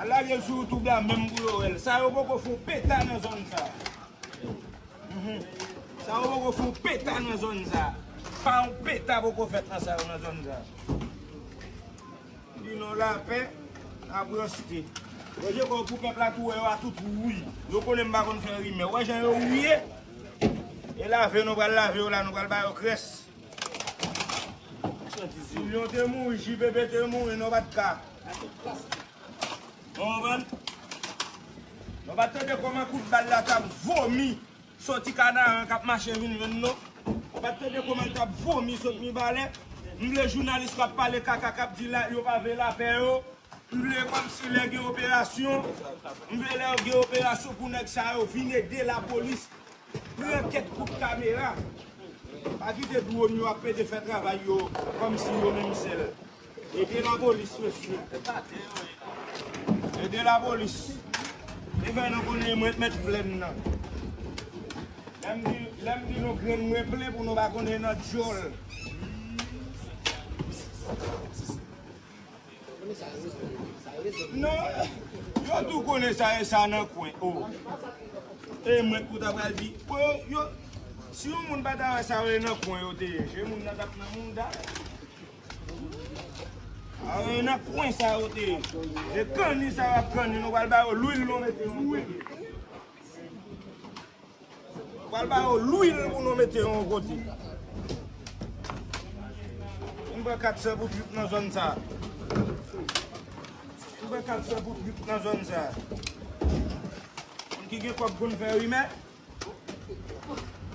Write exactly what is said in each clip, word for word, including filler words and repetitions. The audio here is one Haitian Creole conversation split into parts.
Al lage l sou YouTube la menm pou yo wè l. Sa yo poko fè yon peta nan zòn sa. Mhm. Sa yo poko fè yon peta nan zòn sa. Pa yon peta poko fèt nan sa yo nan zòn sa. Di non lapè, apranste. Wè je kò pou pèp la tou wè yo a tout wouy. Yo konnen m pa konn fè rimè. Wè jan yo wouye. E lave nou pral lave yo la, nou pral ba yo krès. Lyon te mouri, J P P te mouri, nou pa t ka. Nou konprann? Nou pa t tande kòman kout bal la t ap vomi soti Kanaran k ap mache vin jwenn nou? Nou pa t tande kòman l t ap vomi sot Mibalè? M vle jounalis k ap pale kaka k ap di la, yo pa vle lapè yo. M vle kòmsi lè gen operasyon, m vle lè gen operasyon pou nèg sa yo vin ede lapolis. Pran kèk kout kamera. Pa kite dwòn yo ap pede fè travay yo kòmsi yo menm sèl. Ede lapolis, mesye. Ede lapolis. E fè nou konnen mwen mèt plèn nan. Lè m di, lè m di nou grenn mwen plen pou nou pa konnen nan djòl. Non, yo tou konnen sa e sa nan kwen. Oh. E mwen pou ta pral di. Yo, yo, si yon moun pa ta wè sa yo e nan kwen yo te ye. Je moun nan t ap nan mouda. A, e nan kwen sa yo te ye. E kanni sa yo ap kanni, nou pral ba yo lwil, nou mete yon kote. Pral ba yo lwil pou nou mete yon kote. M pran kat san pou trip nan zòn sa. M pran kat san pou trip nan zòn sa. Moun ki gen kòb konn fè rimè.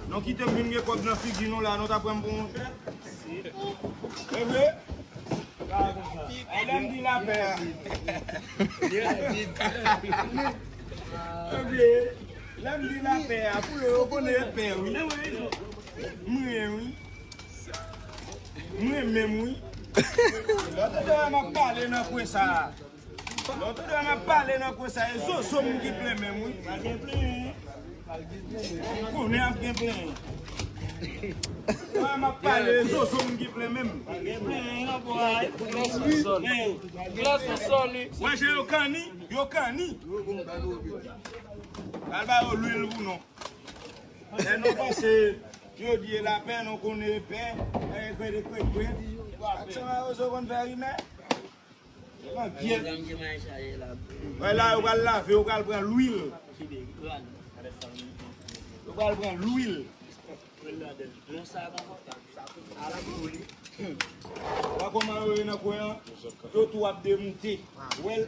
Non kite m vin gen kòb nan figi nou la, nou ta pran m pou yon chèf. E vre? Lè m di lapè a. Ebyen, lè m di lapè a, pou yo, yo konnen e pè, wi. Mwen, wi. Mwen menm, wi. Lòt lè m ap pale nan kwen sa a. Lòt lè m ap pale nan kwen sa a, e zozo m ki plen menm, wi. Ou konnen ap gen plenyen. Mwen m ap pale, e zozo m ki plen menm. Mwen je yo kanni, yo kanni. Al ba yo lwil pou nou. Lè nou panse yo di e lapè, nou konnen e pè, e kwè de kwè kwè. Ak sa yo konn fè rimè. Wè la, yo pral lave, yo pral pran lwil. Yo pral pran lwil. Wè kòman yo ye nan kwen an? Yo tou ap demoute. Wè l,